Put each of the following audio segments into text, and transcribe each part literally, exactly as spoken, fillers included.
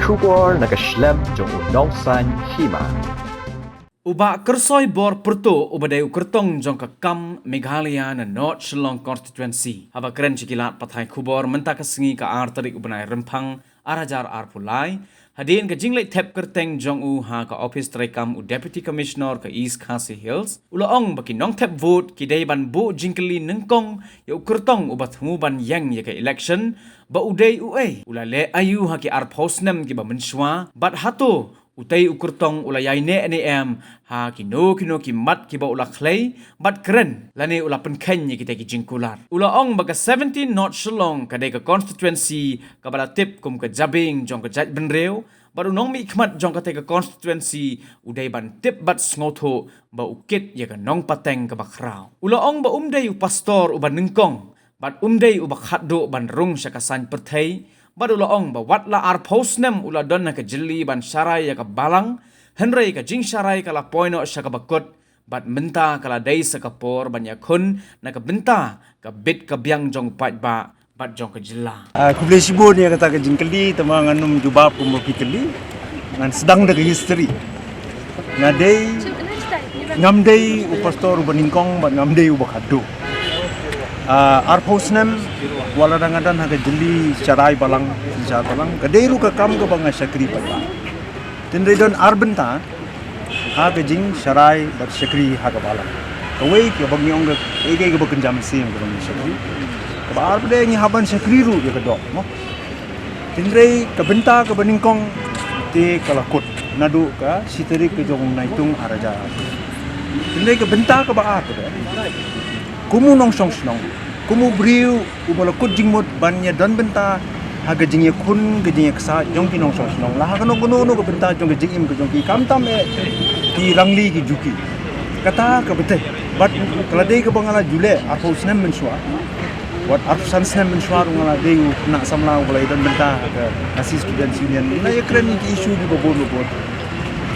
Khubor na ka shlem jong u Nongsaiñ Hima. U Bah Kyrsoi Borpyrto uba dei u kyrtong jong ka KAM Meghalaya na North Shillong Constituency haba kren sha ki lad pathai khubor mynta ka sngi ka ar tarik u bnai Rymphang ar hajar arphew lai, hadien ka jingleit thep kyrteng jong u ha ka ophis treikam u Deputy Commissioner ka East Khasi Hills, u la ong ba ki nongthep vote ki dei ban buh jingkylli nyngkong ïa u kyrtong uba thmu ban ïeng ïa ka election, ba u dei uei, u la leh aïu ha ki arphew snem kiba mynshuwa, bad hato utei u kyrtong u la ïaineh ne em ha kino kino ki mat kiba u la khlei bad kren, lane u la pynkheiñ ïa kitei ki jingkular. U la ong ba ka seventeen North Shillong ka dei ka constituency kaba la tip kum ka jabieng jong ka jaitbynriew, bad u nongmihkhmat jong katei ka constituency u dei ban tip bad sngewthuh ba u kit ïa ka nongpateng kaba khraw. U la ong ba um dei u pastor uba nyngkong bad um dei uba khatduh ban rung sha ka saiñ pyrthei, bad u la ong ba wat la arphew snem u la don ha ka jylli ban sharai ïa ka balang, hynrei ka jingsharai ka la poi noh sha kaba kut, bad mynta ka la dei sa ka por ban ïakhun na ka bynta ka bit ka biang jong u paidbah bad jong ka jylla. Ah, khublei shibun ïa kata ka jingkylli, tangba ngan ym jubab kumba phi kylli. Ngan sdang da ka history. Nga dei, ngam dei u pastor uba nyngkong bad ngam dei uba khatduh. Ah, arphew snem wat la dang nga don ha ka jylli sharai balang, sharai balang. Ka dei ruh ka kam kaba nga shakri pat ba. Tynrai don ar bynta ha ka jingsharai bad shakri ha ka balang. Kawei kaba ngi ong ka, eh, kaba kynja mynsiem kaba ngi shakri. Kaba ar pat ngi hap ban shakri ruh ïa ka doh, mo. Tynrai ka bynta kaba nyngkong te ka la kut naduh ka shi tarik ka jong u Naitung ar hajar. Tynrai ka bynta kaba ar pat, kum u nongshong shnong, kum u briew uba la kut jingmut ban ïa don bynta ha ka jingïakhun ka jingïaksaid jong ki nongshong shnong la ha kano kano ka bynta jong ka jingim ka jong ki, khamtam eh ki rangli ki juki. Kata ka bynta bad ka la dei kaba nga la ju leh arphew snem mynshuwa. Wat arphew san snem mynshuwa ruh nga la dei u khynnah samla uba la ïa don bynta ha ka Khasi Students Union. Nga la ïakren ïa ki issue kiba bun ba bun.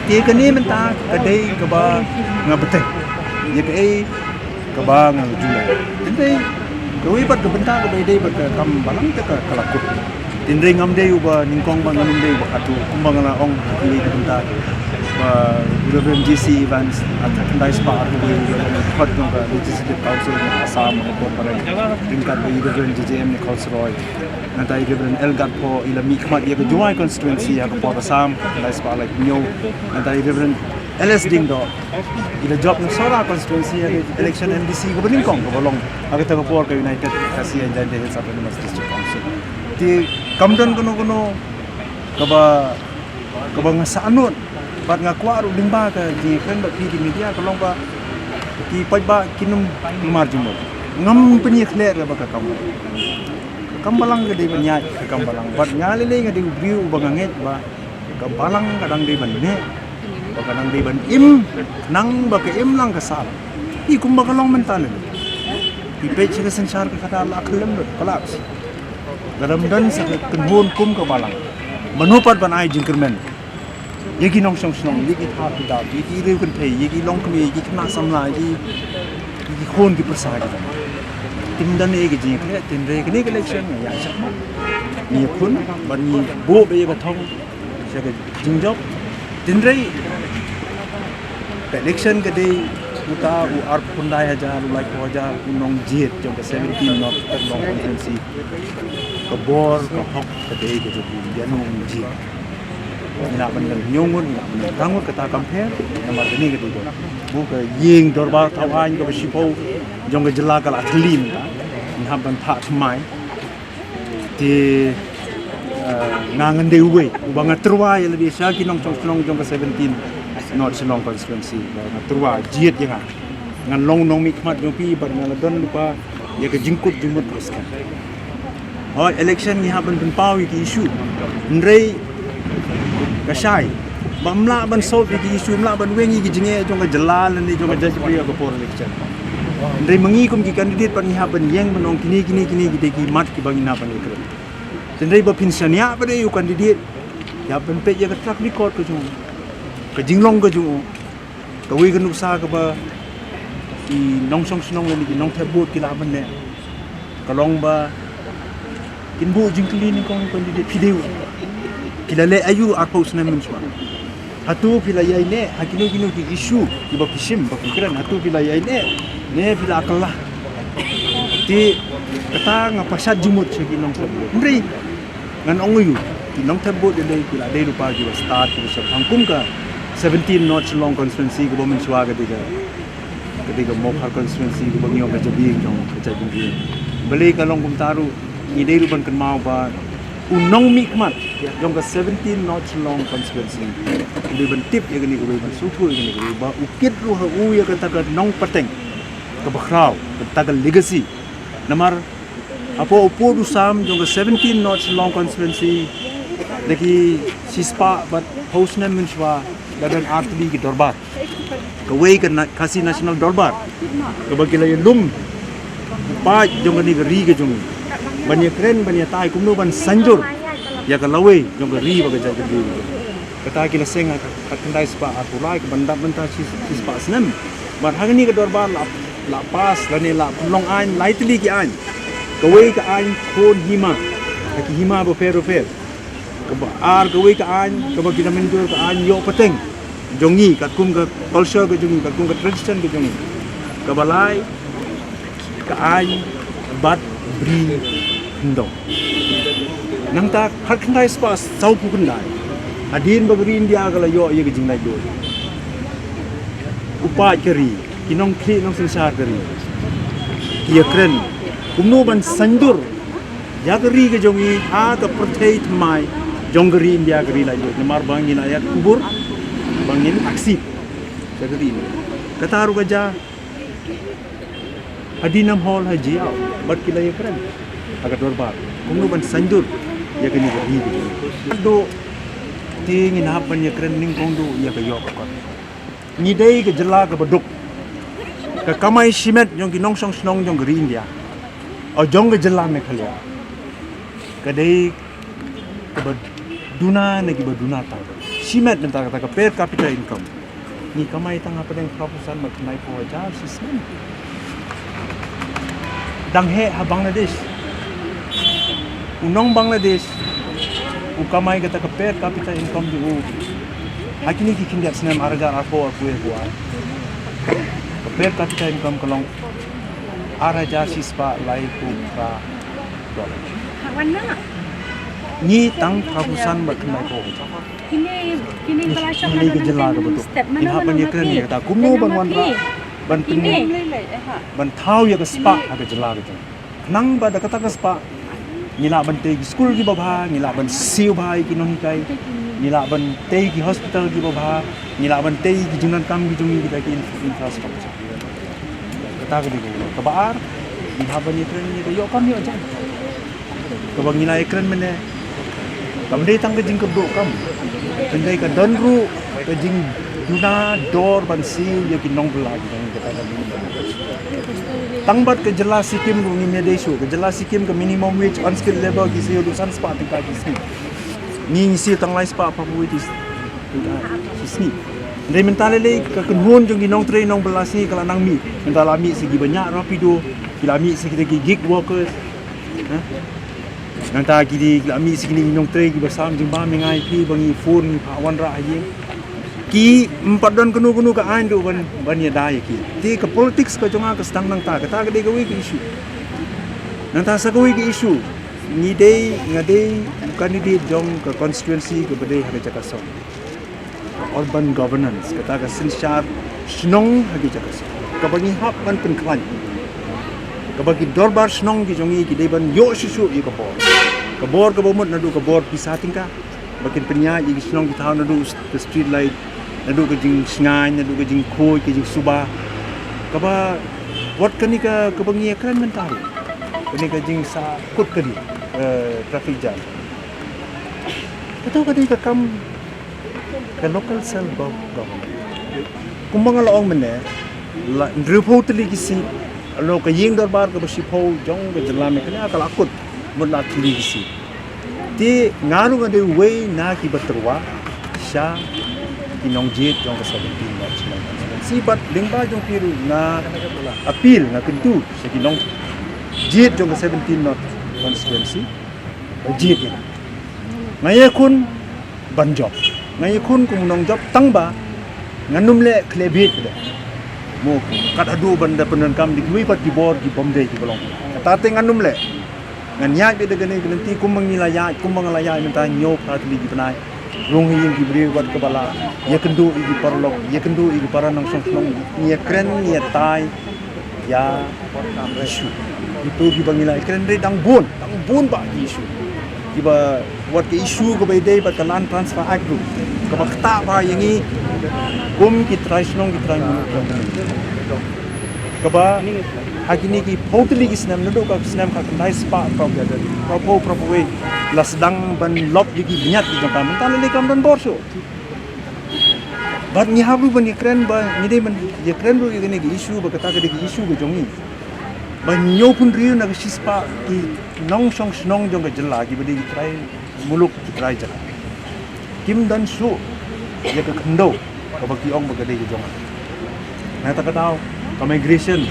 Te kane mynta ka dei kaba nga bteng ïa kaei kaba nga la ju leh. Tynrai kawei pat ka bynta kaba ïadei bad ka kam balang te ka, ka la kut. Tynrai ngam dei uba nyngkong bad ngam dei uba khatduh, kumba nga la ong ha kawei ka bynta ba Reverend J C Evans, arphew khyndai spah arphew wei, uba dei u khot jong ka Legislative Council jong ka Assam, ka por ba la ryngkat bad i Reverend J J M Nichols Roy. Nangta i Reverend L Gatpho i la mihkhmat ïa ka Jowai constituency ha ka por Assam, khyndai spah laiphew hynñiew. Nangta i Reverend L S Diengdoh i la jop na Sohra constituency ha ka election M D C kaba nyngkong kaba long ha kata ka por ka United Khasi and Jaintia Hills Autonomous District Council. Te kam don kano kano kaba, kaba nga sahnud bad nga kwah ruh lyngba ka jingkren bad phi ki media ka long ba ki paidbah kin ym kulmar jingmut. Ngam pynïakhleh re ba ka kam, ka kam balang ka dei ban ïaid ka kam balang, bad nga lei lei nga dei u briew uba nga ngeit ba ka balang ka dang dei ban neh, ba ka dang dei ban im, khnang ba ka im lang ka sah. Phi kumba ka long mynta lei lei, phi peit sha ka synshar ka khadar la khyllem lut, collapse. Lada ym don sa ka kynhun kum ka balang, mano pat ban ai jingkyrmen ïa ki nongshong shnong, ïa ki thaw ki dap, ïa ki riew kynthei, ïa ki longkmie, ïa ki khynnah samla, ïa ki, ïa ki khun ki pyrsa ki jong. Te ym don ei ka jingkhleh. Tynrai kane ka election nga ïa shah ma ngi khun ban ngi buh ba ïa ka thong sha ka jingjop. Tynrai ka election ka dei uta u arphew khyndai hajar, u laiphew hajar u nongjied jong ka seventeen North Shillong constituency. Ka bor ka hok ka dei ka jong u, ïa u nongjied. Ngi lah ban dang hynñiew ngut, ngi lah ban dang phra ngut, kata kam pher. Namar kane ka dei ka, bu ka ïing dorbar thaw aiñ kaba shiphew jong ka jylla ka la thylli mynta. Ngi hap ban phah thymmai. Te, eh, nga ngan dei uwei uba nga tyrwa ïa lade sha ki nongshong shnong jong ka seventeen North Shillong constituency. Ba nga tyrwa jied ïa nga. Ngan long nongmihkhmat jong phi bad nga la don lypa ïa ka jingkut jingmut ka skhem. Hooid, election ngi hap ban pynpaw ïa ki issue. Hynrei ka shai ba ym lah ban solve ïa ki issue, ym lah ban weng ïa ki jingeh jong ka jylla lane jong ka jaitbynriew ha ka por election. Hynrei ma ngi kum ki candidate pat ngi hap ban ïeng ban ong kine kine kine ki dei ki mat kiba ngi hap ban ïakren. Hynrei ba phin shaniah pat ïa u candidate, ïa ban peit ïa ka track record ka jong u, ka jinglong ka jong u. Kawei ka nuksa kaba ki nongshong shnong lane ki nongthep vote ki lah ban leh ka long ba kin buh jingkylli nyngkong ïa u candidate, phi dei u. Ki la leh aïu arphew snem mynshuwa? Hato phi la ïai neh ha kino kino ki issue kiba phi shim ba phi kren, hato phi la ïai neh ne phi la kylla? Te kata nga pashat jingmut sha ki nongthep vote. Hynrei ngan ong ïa u, ki nongthep vote de lei ki la dei ruh pat kiba stad kiba shyrkhang kum ka seventeen North Shillong constituency kaba mynshuwa ka dei ka, ka dei ka Mawkhar constituency kaba ngi ong ka jabieng jong ka jabieng. Balei ka long kumta ruh, ngi dei ruh ban kynmaw ba u nongmihkhmat jong ka seventeen North Shillong constituency u dei ban tip ïa kane kawei, ban sngewthuh ïa kane kawei, ba u kit ruh ha u ïa kata ka nongpateng kaba khraw, kata ka legacy. Namar hapoh u pud u sam jong ka seventeen North Shillong constituency, da ki shispah bad phew snem mynshuwa la don artylli ki dorbar. Kawei ka na-, Khasi National Dorbar, kaba ki la ïalum u paid jong kane ka ri ka jong ngi ban ïakren, ban ïatai kumno ban sanjur ïa ka lawei jong ka ri bad ka jaitbynriew. Kata ki la seng ha ka khatkhyndai spah arphew lai, kaba dap mynta shi, shispah snem. Bad ha kane ka dorbar la, la pass lane la pynlong aiñ lai tylli ki aiñ. Kawei ka aiñ khun hima ha ki hima bapher bapher. Kaba ar, kawei ka aiñ kaba ki la mynjur, ka aiñ ïoh pateng jong ngi katkum ka culture ka jong ngi, katkum ka tradition ka jong ngi. Kaba lai ka aiñ bat bri khyndew. Nangta khatkhyndai spah sawphew khyndai, hadien ba ka ri India ka la ïoh ïa ka jinglaitluid, u paid ka ri, ki nongkhreh nongsynshar ka ri, ki ïakren kumno ban sanjur ïa ka ri ka jong ngi ha ka pyrthei thymmai jong ka ri India, ka ri laitluid. Namar ba ngi la ïa kubur, ba ngin aksit sha ka ri India. Kata ruh ka jia ha Dinam Hall ha Jaïaw, bad ki la ïakren ha ka dorbar kumno ban sanjur ïa kane ka ri ka jong ngi. Haduh te ngin hap ban ïakren nyngkong duh ïa ka ïoh ka kot. Ngi dei ka jylla kaba duk. Ka kamai shimet jong ki nongshong shnong jong ka ri India, o jong ka jylla Meghalaya, ka dei kaba duna ne kiba duna tang. Shimet mynta kata ka per capita income, ngi kamai tang hapdeng phra phew san bad khyndai phew hajar shi snem. Dang heh ha Bangladesh. U nong Bangladesh u kamai kata ka per capita income jong u ha kine ki khyndiat snem, ar hajar arphew arphew wei, ka per capita income ka long ar hajar shispah laiphew phra dollar. Ngi tang phra phew san bad khyndai phew. Ngi dei ka jylla kaba duk. Ngin hap ban ïakren ïa kata kumno ban wanrah, ban pyn, ban thaw ïa ka spah ha ka jylla ka jong ngi. Khnang ba da kata ka spah ngi lah ban tei ki skul kiba bha, ngi lah ban siew bha ïa ki nonghikai, ngi lah ban tei ki hospital kiba bha, ngi lah ban tei ki jingdonkam ki jong ngi, kita ki inf-, infrastructure. Kata ka dei kaba ar. Ngi hap ban ïakren ïa ka ïoh kam ïoh jam. Kaba ngi la ïakren mynne kam dei tang ka jingkyrduh kam, hynrei ka don ruh ka jingduna dor ban siew ïa ki nongbylla ki jong ngi, kata ka dei. Tang bad ka jylla Sikkim ruh ngim ïadei shuh. Ka jylla Sikkim ka minimum wage, unskilled labour, ki siew haduh san spah tyngka shi sngi. Ngi, ngi siew tang lai spah phra phew tyngka shi sngi. Hynrei mynta lei lei ka kynhun jong ki nongtrei nongbylla sngi ka la nang mih. Mynta la mih sa kiba ñiah rapido, ki la mih sa kita ki gig workers. Ha? Nangta ki dei, ki la mih sa kine ki nongtrei kiba sam jingbam ïa nga ïa phi, ba ngi phone, ngi phah wanrah ha ïing. Kim pat don kano kano ka aiñ ruh ban, ban ïada ïa ki. Te ka politics ka jong nga ka sdang nangta, kata ka dei kawei ka issue. Nangta sa kawei ka issue, ngi dei, nga dei u candidate jong ka constituency kaba dei ha ka jaka song. Urban governance, kata ka synshar shnong ha ki jaka shnong, kaba ngi hap ban pynkhlaiñ, kaba ki dorbar shnong ki jong ngi ki dei ban ïoh shuh shuh ïa ka bor, ka bor kaba mut naduh ka bor pisa tyngka, ba kin pynïaid ïa ki shnong ki thaw, naduh ka street light, naduh ka jingshngaiñ, naduh ka jingkhuid, ka jingsuba, kaba wat kane ka, kaba ngi ïakren mynta ruh, kane ka jingsakut kali, eh, traffic jam. Kato ka dei ka kam ka local self gov-, government. Kumba nga la ong mynne, la hynriewphew tylli ki seat, la ka ïing dorbar kaba shiphew jong ka jylla Meghalaya ka la kut mut la tylli ki seat. Te nga ruh nga dei uwei na kiba tyrwa sha ki nongjied jong ka seventeen North Shillong constituency, bad lyngba jong phi ruh nga appeal, nga kyntu sha ki nongjied jong ka seventeen North constituency, jied ïa nga. Nga ïakhun ban jop. Nga ïakhun kum u nongjop tang ba ngan ym leh khlem bieit de. Mo, kat haduh ban da pyndonkam da kiwei pat ki bor ki bym dei kiba long. Kata te ngan ym leh. Ngan ïaid beit da kane ka lynti kumba ngi la ïaid, kumba nga la ïaid mynta hynñiew phra tylli ki bnai. Rung ha ïing ki briew bad kaba la ïakynduh ïa ki paralok, ïakynduh ïa ki para nongshong shnong, ngi ïakren, ngi ïatai ïa ki issue. Kito kiba ngi la ïakren re dang bun, dang bun bah ki issue. Kiba, wat ka issue kaba ïadei bad ka Land Transfer Act ruh, kaba ktah bah ïa ngi kum ki trai shnong, ki trai muluk. Kaba ha kine ki phew tylli ki snem, naduh ka snem khatkhyndai spah phra, phra phew, phra phew wei, la sdang ban lop ïa ki bniat ki jong ka, mynta lei lei kam don bor shuh. Bad ngi hap ruh ban ïakren ba ngi dei ban ïakren ruh ïa kane ka issue ba kata ka dei ka issue ka jong ngi. Ba hynñiewphew hynriew na ka shispah ki nongshong shnong jong ka jylla kiba dei ki trai muluk, ki trai jylla, kim don shuh ïa ka khyndew kaba ki ong ba ka dei ka jong. Na kata ka daw ka migration,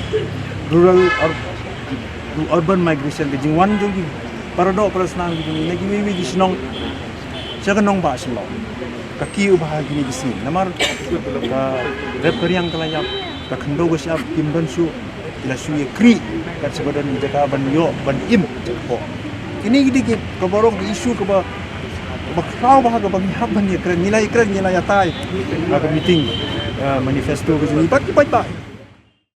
rural ur-, urban migration, ka jingwan jong ki paradoh parasnam ki jong ngi na kiwei kiwei ki shnong sha ka nongbah Shillong ka kiew bha ha kine ki sngi. Namar ka rep ka riang ka la ïap, ka khyndew ka shyiap kim don shuh, ki la shu ïakrieh kat shaba don jaka ban ïoh ban im jaka pok. Kine ki dei ki, kaba long ka issue kaba, kaba khraw bha kaba ngi hap ban ïakren, ngi la ïakren, ngi la ïatai ha ka meeting, eh, manifesto ka jong ngi bad ki paidbah.